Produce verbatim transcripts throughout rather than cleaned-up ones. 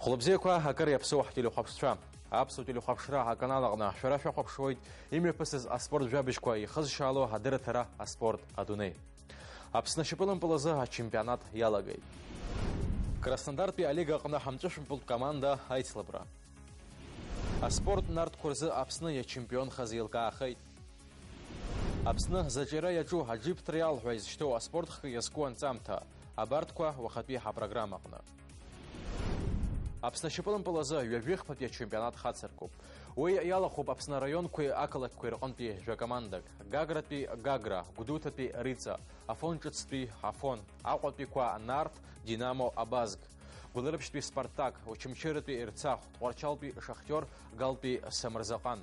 Хәлыбзиақәа акыр иаԥсоу ҳтелехәаԥшцәа. Аԥсуа телехәаԥшра аканал аҟны шәара шәахәаԥшуеит имҩаԥысыз аспорт жәабжьқәа ихызшьаало адырраҭара аспорт адунеи. Аԥсны ашьапылампыл азы ачемпионат иалагеит. Краснодартәи алига аҟны ҳамҵәышәмпылтә команда аицлабра. Аспорт нартқәа рзы Аԥсны иачемпионхаз еилкаахеит. Аԥсны заҿиара иаҿу аџиптриал ҳәа изышьҭоу аспорт хкы иазку анҵамҭа, абарҭқәа уахатәи ҳапрограммаҟны. Аԥсны ашьапылампыл азы ҩажәи хԥатәи ачемпионат хацыркуп. Уи иалахәуп Аԥсны араионқәеи ақалақьқәеи рҟынтәи жәа-командак, Гагратәи Гагра, Гәдоуҭатәи Риҵа, Афон ҿыцтәи Афон, Аҟәатәиқәа Нарҭ, Динамо Абазг, Гәылрыԥшьтәи Спартак, Очамчыратәи Ерцахә, Тҟәарчалтәи Шахтиор, Галтәи Самырзаҟан.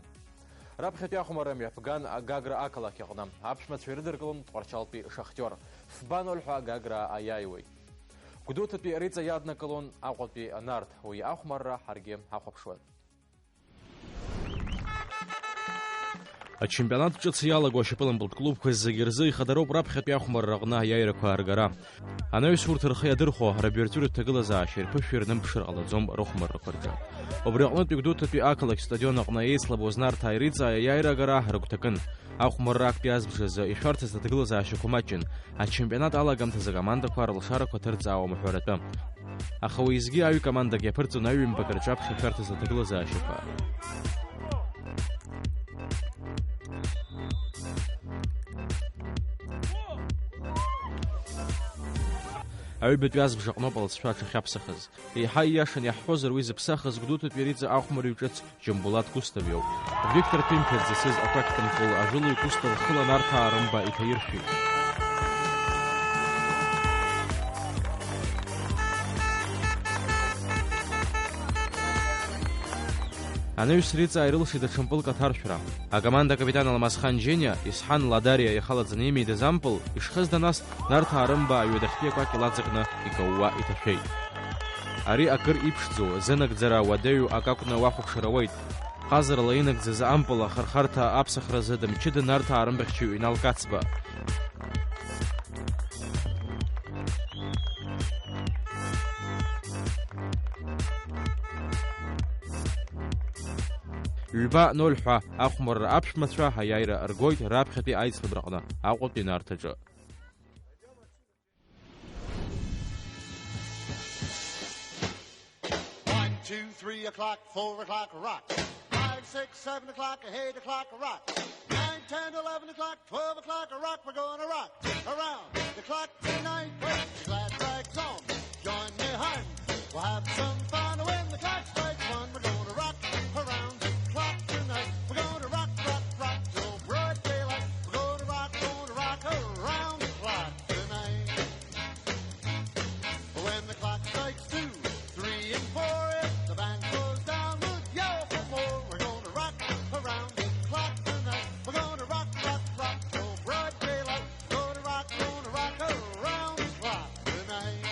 Раԥхьатәи ахәмарра мҩаԥган Гагра ақалақь аҟны. Аԥшәмацәа ирыдыркылон Тҟәарчалтәи Шахтиор. Фба ноль ҳәа Гагра аиааиуеит. Гәдоуҭатәи Риҵа иаднакылон Аҟәатәи Нарҭ. Уи ахәмарра ҳаргьы ҳахәаԥшуан. Ачемпионат ҿыц иалаго ашьапылампылтә клубқәа зегьы рзы ихадароуп раԥхьатәи ахәмарра аҟны аиааирақәа ааргара. Анаҩс урҭ рхы иадырхәо, рыбаҩрҵәыратә ҭагылазаашьа ирԥышәо ирнымԥшыр ҟалаӡом рыхәмаррақәа рҿы. Убри аҟнытә Игәдоуҭатәи ақалақь стадион аҟны еицлабуаз Нарҭаа Риҵа аиааира агара рыгәҭакын. Ахәмарра актәи азбжазы ишәарҭаз аҭагылазаашьақәа маҷын, ачемпионат алагамҭазы акомандақәа рылшарақәа ҭырҵаауам аҳәаратәы. Аха уеизгьы аҩ-командак иаԥырҵон аҩ-ҩымбак рҿаԥхьа ишәарҭаз аҭагылазаашьақәа. Аҩбатәи азбжаҟноуп алҵшәа аҽахьаԥсахыз. Еиҳа ииашаны иаҳҳәозар, уи зыԥсахыз Гәдоуҭатәи Риҵа ахәмарҩ ҿыц Џьамбулаҭ Гәысҭов иоуп. Виктор Ԥимԥиа дзасыз аҭак ҭымҟәыл ажәылаҩ Гәысҭов хыла Нарҭаа рымба иҭаиршәит. Анаҩс Риҵа ирылшеит даҽа мпылк аҭаршәра. Акоманда акапитан Алмазхан Џьениа, Исҳан Ладариа ихалаҵаны имеидаз ампыл, ишхыз данас, Нарҭаа рымба аҩадахьтәи акәакь илаҵакны икаууа иҭашәеит. Ари акыр иԥшӡоу, зынагӡара уадаҩу акы акәны уахәаԥшыр ауеит. Ҟазарала инагӡаз ампыл ахырхарҭа аԥсахразы дымчыдан Нарҭаа рымбахьчаҩ Инал Кацба. Ҩба ноль ҳәа ахәмарра аԥшәмацәа аиааира ргоит раԥхьатәи аицлабраҟны Аҟәатәи Нарҭаҿы. One, two, three o'clock, four o'clock, rock. Five, six, seven o'clock, eight o'clock, rock. Nine, ten, eleven o'clock, twelve o'clock, rock. We're gonna rock around the clock tonight. Put your glad rags on, join me, hun. We'll have some fun when the clock strikes one. We're gonna rock around the clock tonight. We're gonna rock, rock, rock till broad daylight. We're gonna rock, gonna rock around the clock tonight. When the clock strikes two, three and four, if the band goes down, we'll yell for more. We're gonna rock around the clock tonight. We're gonna rock, rock, rock till broad daylight. Gonna rock, gonna rock around the clock tonight.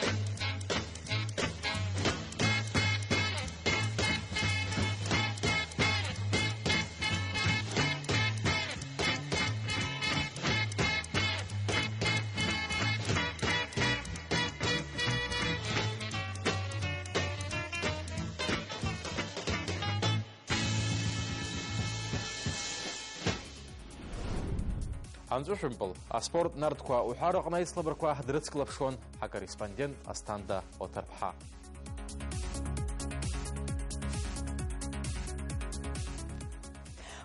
Амҵәышәымпыл, аспорт нартқәа уҳәа рыҟны аицлабрақәа дрыцклаԥшуан ҳакорреспондент Асҭанда Оҭарԥҳа.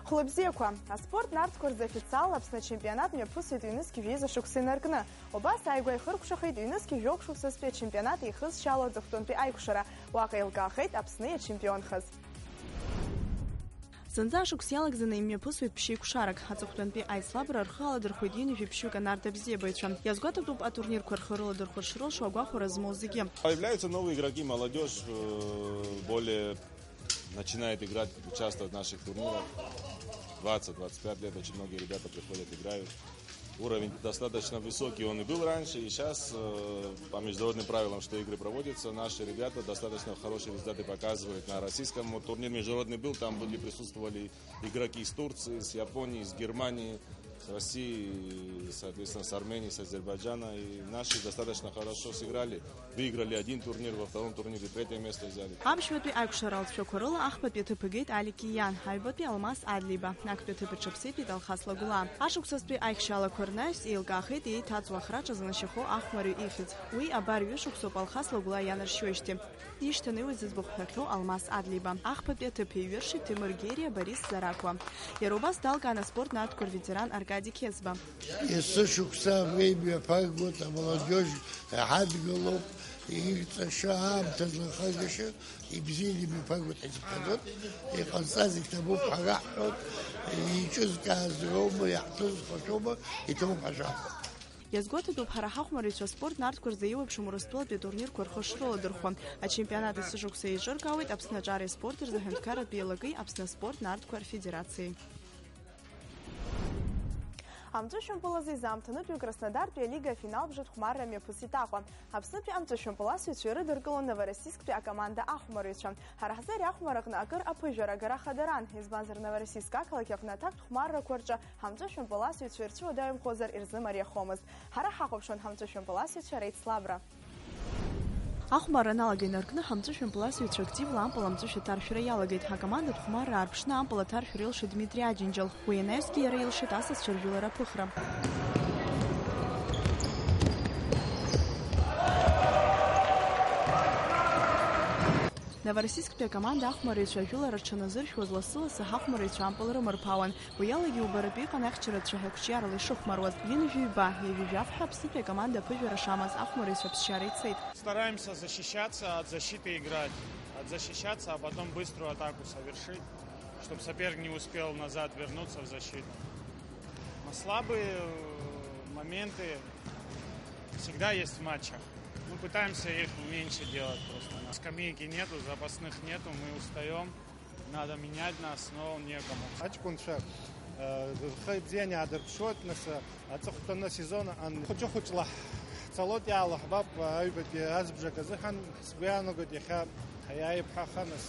Хәлыбзиақәа, аспорт нартқәа рзы официалла Аԥсны ачемпионат мҩаԥысуеит ҩнызқь жәеиза шықәса инаркны. Убас ааигәа ихыркәшахеит ҩнызқь жәохә шықәсазтәи ачемпионат еихызшьаало аҵыхәтәантәи аиқәшара, уаҟа еилкаахеит Аԥсны иачемпионхаз. Зынӡа ашықәс иалагӡаны имҩаԥысуеит ԥшьеиқәшарак. Аҵыхәтәантәи аицлабра рхы аладырхәеит ҩынҩажәи ԥшьҩык анарҭ абзиабаҩцәа. Иазгәаҭатәуп атурнирқәа рхы рыладырхәыр шрылшо агәахәара змоу зегьы. Появляются новые игроки, молодёжь, э, более начинает играть, участвовать в наших турнирах. Двадцать, двадцать пять лет очень многие ребята приходят, играют. Уровень достаточно высокий, он и был раньше, и сейчас, э, по международным правилам, что игры проводятся, наши ребята достаточно хорошие результаты показывают. На российском вот турнир международный был, там были, присутствовали игроки из Турции, с Японии, из Германии, С Россией, соответственно, с Арменией, с Азербайджаном. И наши достаточно хорошо сыграли. Выиграли один турнир, во втором турнире третье место взяли. Аԥшьбатәи аиқәшара алҵшәақәа рыла ахԥатәи аҭыԥ игеит Алик Иан, аҩбатәи Алмас Адлеиба, актәи аҭыԥ аҿаԥсеит Италхас Лагәлаа. Ашықәсазтәи аихшьалақәа рнаҩс еилкаахеит иеиҭаҵуа ахраҿа занашьахо ахәмарҩ ихьӡ. Уи абар ҩышықәсоуп Алхас Лагәлаа ианаршьуеижьҭеи. Дишьҭанеиуеит зыӡбахә ҳәахьоу Алмас Адлеиба. Ахԥатәи аҭыԥ еиҩыршеит Ҭемыр Гериа, Борис Заракуа. Иара убас далкаан аспорт нарҭқәа рветеран Аркади Қьесба. Есышықәса амҩаԥагоит, амолодежь ҳадгылоуп, ирҵаша аамҭа злахагашьа ибзианы имҩаԥагоит ҳәа изыԥхьаӡоит, иҟазҵаз иҭабуп ҳәа раҳҳәоит, иҿызкааз роума, иаҳҭызхуашәоума, иҭабуп ҳәа шәаҳҳәоит. Иазгәаҭатәуп, ҳара ҳахәмарҩцәа аспорт нарҭқәа рзы еиуеиԥшым Урыстәылатәи атурнирқәа рхы шрыладырхәо. Ачемпионат есышықәса еиҿыркаауеит Аԥсны аҿареи аспорти рзы аҳәынҭқарратә еилакеи Аԥсны аспорт нарҭқәа рфедерациеи. Амҵәышәымпыл азы изаамҭанытәиу Краснодартәи алига афиналбжатә хәмарра мҩаԥысит Аҟәа. Аԥснытәи амҵәышәымпыласыҩцәа ирыдыркылон Новороссийсктәи акоманда ахәмарҩцәа. Ҳара ҳзы ари ахәмарраҟны акыр аԥыжәара агара хадаран, избанзар Новороссийск ақалақь аҟны аҭактә хәмаррақәа рҿы ҳамҵәышәымпыласыҩцәа ирцәыуадаҩымхозар ирзымариахомызт. Ҳара ҳахәаԥшуан ҳамҵәышәымпыласыҩцәа реицлабра. Ахәмарра аналага инаркны, ҳамҵәышәымпыласыҩцәа активла ампыл амҵәышә аҭаршәра иалагеит. Акомандатә хәмарра аарԥшны ампыл аҭаршәра илшеит Дмитри Аџьынџьал. Уи анаҩсгьы иара илшеит асасцәа ржәылара аԥыхра. Новороссийсктәи акоманда ахәмарыҩцәа ажәылара рҽаназыршәуаз лассы-лассы ҳахәмарыҩцәа ампыл рымырԥаауан. Уи алагьы убаратәы иҟан ахьчаратә цәаҳәа қәҿиарала ишыхәмаруаз. Ҩынҩажәи ҩба, ҩажәи жәаф ҳәа Аԥснытәи акоманда аԥыжәара шамаз ахәмарыҩцәа ԥсшьара ицеит. Стараемся защищаться, от защиты играть. Отзащищаться, а потом быструю атаку совершить, чтоб соперник не успел назад вернуться в защиту. Но слабые, э, моменты всегда есть в матчах. Мы пытаемся их меньше делать просто. Скамейки нету, запасных нету, мы устаём. Надо менять нас, но некому. Аҷкәынцәа, э, рхы ибзианы иаадырԥшуеит, нас, э, аҵыхәтәаны асезон аан, хәыҷы-хәыҷла ҳцалоит, иаалаҳбап, э, аҩбатәи азбжак азыҳәан. Сгәы иаанагоит, иахьа ҳаиааип ҳәа, аха, нас,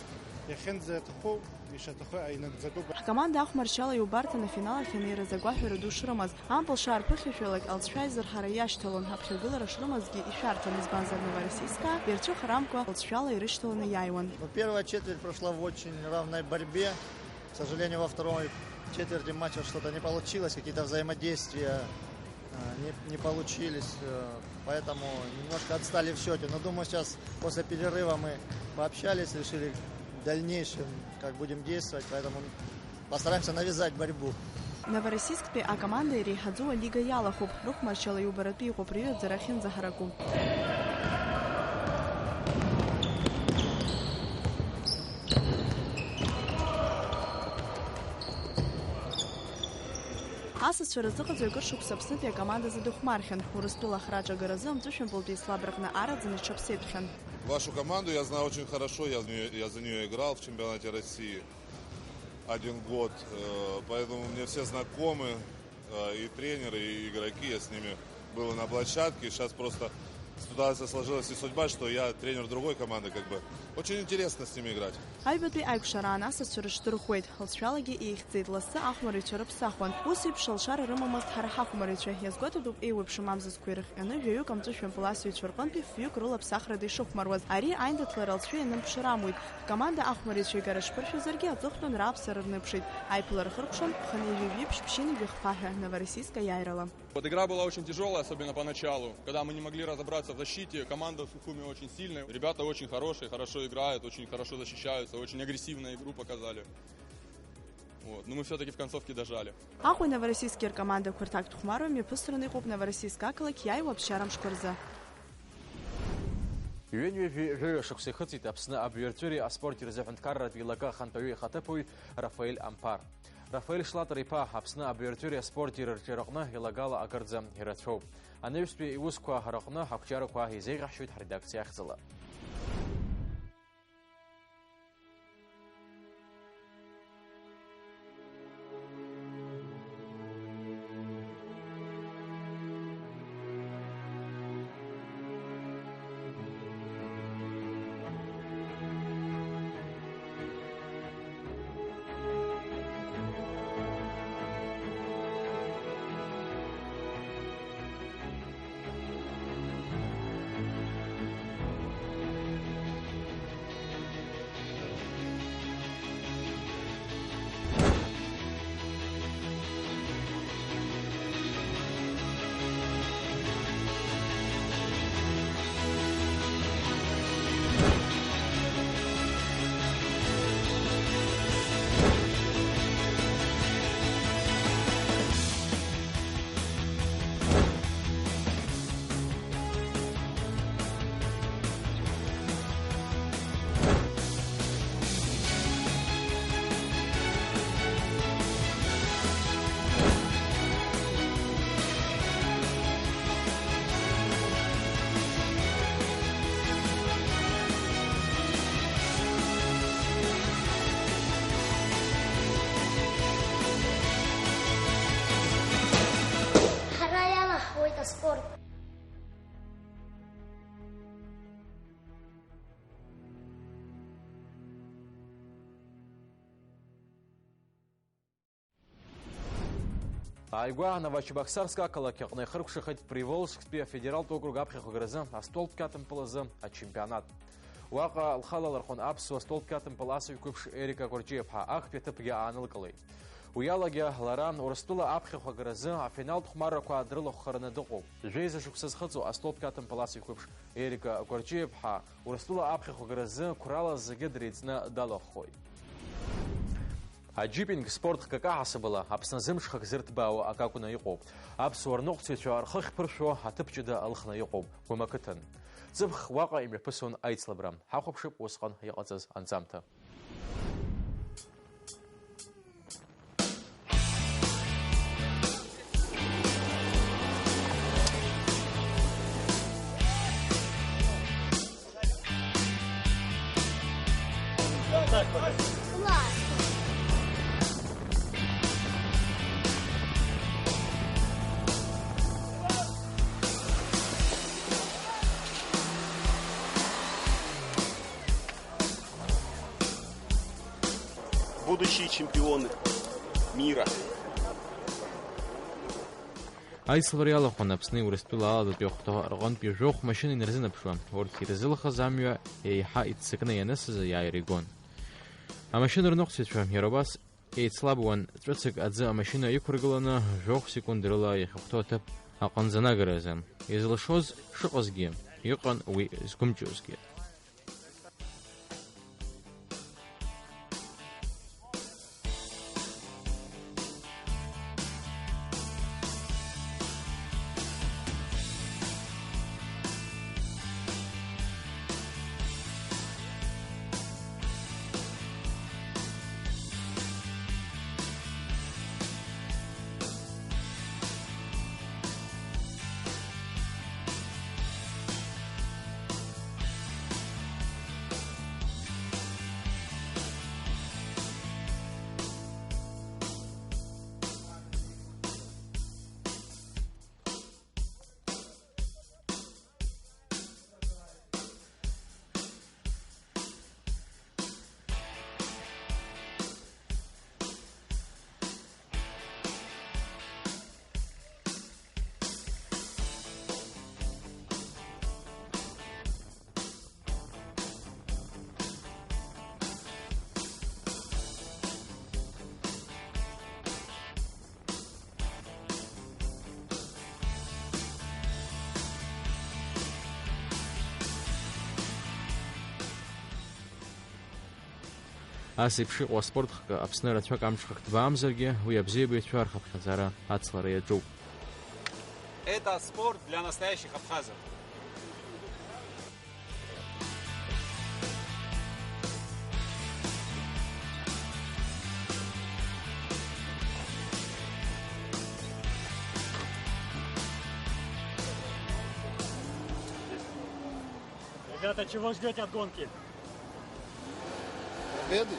иахьынӡаҭаху, ишаҭаху аинагӡатәуп. Ҳкоманда ахәмаршьала иубарҭан афинал ахь анеиразы агәаҳәара ду шрымаз. Ампыл шаарԥыхьашәалак алҵшәа аизырҳара иашьҭалон, аԥхьагылара шрымазгьы ишәарҭан, избанзар Новороссийскаа ирцәыхарамкәа алҵшәала ирышьҭаланы иааиуан. Ну, первая четверть прошла в очень равной борьбе. К сожалению, во второй четверти матча что-то не получилось, какие-то взаимодействия, э, не, не получились, э, поэтому немножко отстали в счёте. Но думаю, сейчас после перерыва мы пообщались, решили в дальнейшем, как будем действовать, поэтому постараемся навязать борьбу. Новороссийсктәи акоманда иреиҳаӡоу алига иалахәуп, рыхәмаршьала иубаратәы иҟоуп рыҩаӡара ахьынӡаҳараку. Асасцәа рызыҟаҵаҩ акыр шықәса Аԥснытәи акомандазы дыхәмархьан. Урыстәыла ахраҿ агаразы амҵәышәымпылтәи слабраҟны араӡын иҽаԥсеитәхьан. Вашу команду я знаю очень хорошо, я за неё, я за неё играл в чемпионате России один год, э, поэтому мне все знакомы, э, и тренеры, и игроки, я с ними был на площадке. Сейчас просто ситуация сложилась и судьба, что я тренер другой команды, как бы. Очень интересно с ними играть. Аҩбатәи аиқәшараан асасцәа рыҽдырӷәӷәеит, лҵшәалагьы еихьӡеит, лассы ахәмарыҩцәа рыԥсахуан. Ус еиԥш алшара рымамызт ҳара ҳахәмарыҩцәа, иазгәаҭатәуп еиуеиԥшым амзызқәа ирыхҟьаны жәаҩык амҵәышәымпыласыҩцәа рҟынтәи фҩык рыла ԥсахрада ишыхәмаруаз. Ари аиндаҭлара алҵшәа ианымԥшыр амуит. Ҳкоманда ахәмарыҩцәа игара шԥыршәазаргьы, аҵыхәтәан рааԥсара рныԥшит. Аиԥылара хыркәшан, хынҩажәи жәиԥшь ԥшьынҩажәи хԥа ҳәа Новороссийск аиааирала. Вот игра была очень тяжёлая, особенно поначалу, когда мы не могли разобраться в защите. Команда Сухуми очень сильная, ребята очень хорошие, хорошо играют, очень хорошо защищаются, очень агрессивную игру показали. Вот. Но мы всё-таки в концовке дожали. Аҟәеи Новороссийски ркомандақәа рҭак дхәмаруа мҩаԥысраны иҟоуп Новороссийск ақалақь иааиуа аԥсшьара мшқәа рзы. Ҩынҩажәи жәаҩа шықәса ихыҵит Аԥсны абаҩрҵәыреи аспорти рзы аҳәынҭқарратә еилакы ахантәаҩы ихаҭыԥуаҩ Рафаель Амԥар. Рафаель Шлатер-иԥа Аԥсны абаҩрҵәыреи аспорти рырҿиараҟны еилагала акырӡа ирацәоуп. Анаҩстәи иусқәа рыҟны ҳақәҿиарақәа изеиӷьаҳшьоит ҳредакциа ахьӡала. Ааигәа Новочебоксарск ақалақь аҟны ихыркәшахеит Приволжсктәи афедералтә округ аԥхьахәагаразы астолтә қьаҭымпыл азы ачемпионат. Уаҟа лхала лархәын аԥсуа столтә қьаҭымпыл асыҩқәа еиԥш Ерика Кәарҷиаԥҳа актәи аҭыԥгьы аанылкылеит. Уи алагьы лара Урыстәыла аԥхьахәагаразы афиналтә хәмаррақәа дрылахәхараны дыҟоуп. Жәеиза шықәса зхыҵуа астолтә қьаҭымпыл асыҩқәа еиԥш Ерика Кәарҷиаԥҳа Урыстәыла аԥхьахәагаразы қәрала зегьы дреиҵны далахәхоит. Аџьыпинг спорт хкы аҳасабала Аԥсны азы мҽхак зырҭбаауа акы акәны иҟоуп. Аԥсуа рныҟәцаҩцәа рхы ахьԥыршәо аҭыԥ ҷыда алхны иҟоуп Гәым ақыҭан. Ҵыԥх уаҟа имҩаԥысон аицлабра. Ҳахәаԥшып усҟан иҟаҵаз анҵамҭа. Будущие чемпионы мира. Аицлабра иалахәын Аԥсни Урыстәыла аладатәи ахәҭа рҟынтәи жәохә машьына инарзынаԥшуа, урҭ ирзылхыз амҩа еиҳа иццакны ианысыз аиааира игон. Амашьына рныҟәцаҩцәа иара убас еицлабуан, ҵәыцак аӡы амашьына иқәыргыланы, жәохә секунд рыла иахьахәҭоу аҭыԥ аҟынӡа анагаразы. Изылшоз шыҟазгьы, иҟан уи зқәымҷозгьы. Ас еиԥш иҟоу аспорт хкы Аԥсны рацәак амҽхак ҭбаамзаргьы, уи абзиабаҩцәа рхыԥхьаӡара ацлара иаҿуп. Это спорт для настоящих абхазов. Ребята, чего ждёте от гонки? Победы.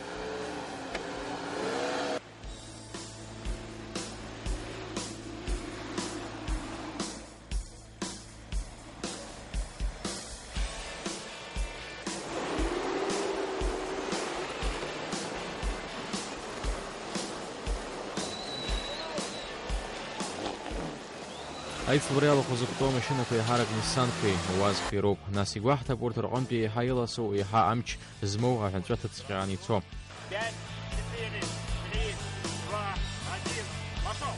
Аицлабра иалахәу зықәтәоу амашьынақәа еиҳарак Ниссанқәеи УАЗқәеи роуп. Нас игәаҳҭап урҭ рҟынтәи еиҳа иласу, еиҳа амч змоу аҳәынҵәа ҭыҵҟьаан ицо. Пять, четыре, три, два, один, пошёл!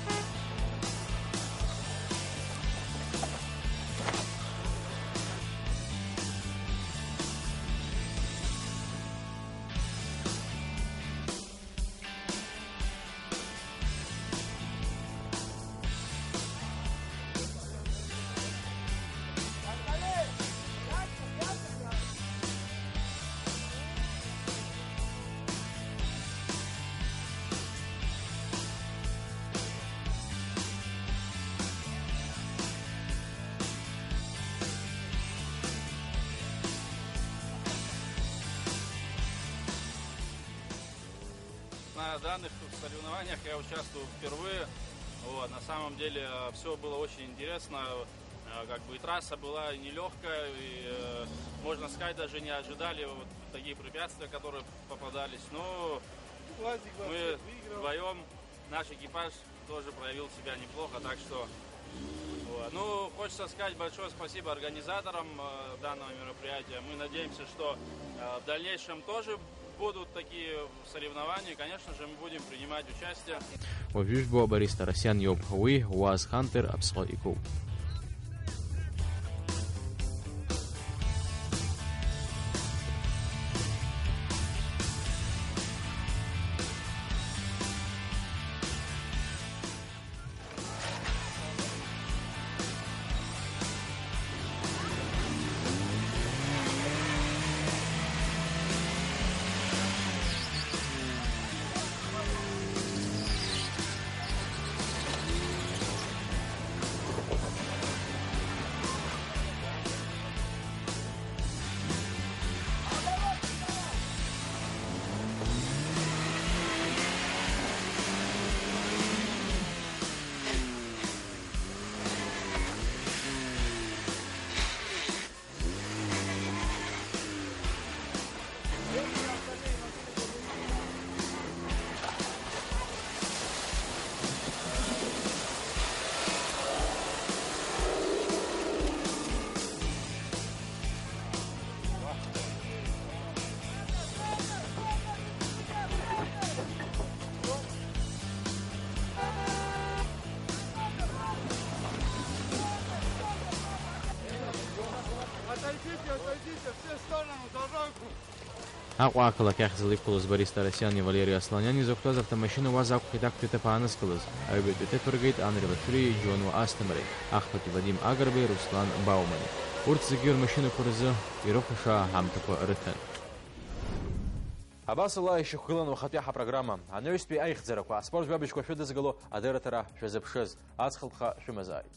На данных соревнованиях я участвую впервые. Вот, на самом деле, все было очень интересно. Э, как бы и трасса была нелёгкая, и, э, можно сказать, даже не ожидали вот такие препятствия, которые попадались. Но мы вдвоём, наш экипаж, Тоже проявил себя неплохо, так что, вот. Ну, хочется сказать большое спасибо организаторам э, данного мероприятия. Мы надеемся, что э, в дальнейшем тоже будут такие соревнования. Конечно же, мы будем принимать участие. Уажәы ижәбо Борис Тарасиан иоуп. Уи Уаз Хантер аԥсҟы икуп. Отойдите, отойдите, все в сторону, дорогу! Аҟәа ақалақь ахьӡала иқәлоз Борис Тарасиани Валери Асланиани зыхәҭаз автомашьына Уаз акәхеит актәи аҭыԥ аанызкылаз. Аҩбатәи аҭыԥ ргеит Анри Лаҭәриеи Џьонуа Асҭамареи, ахԥатәи Вадим Агрбеи Руслан Баумани. Урҭ зегьы рмашьынақәа рзы ирыхәаша аҳамҭақәа рыҭан. Абас ала ишьақәгылан уахатәи ҳапрограмма. Анаҩстәи аихьӡарақәа, аспорт жәабжьқәа шәыдызгало адырраҭара шәазыԥшыз. Аҵхылԥха шәымазааит.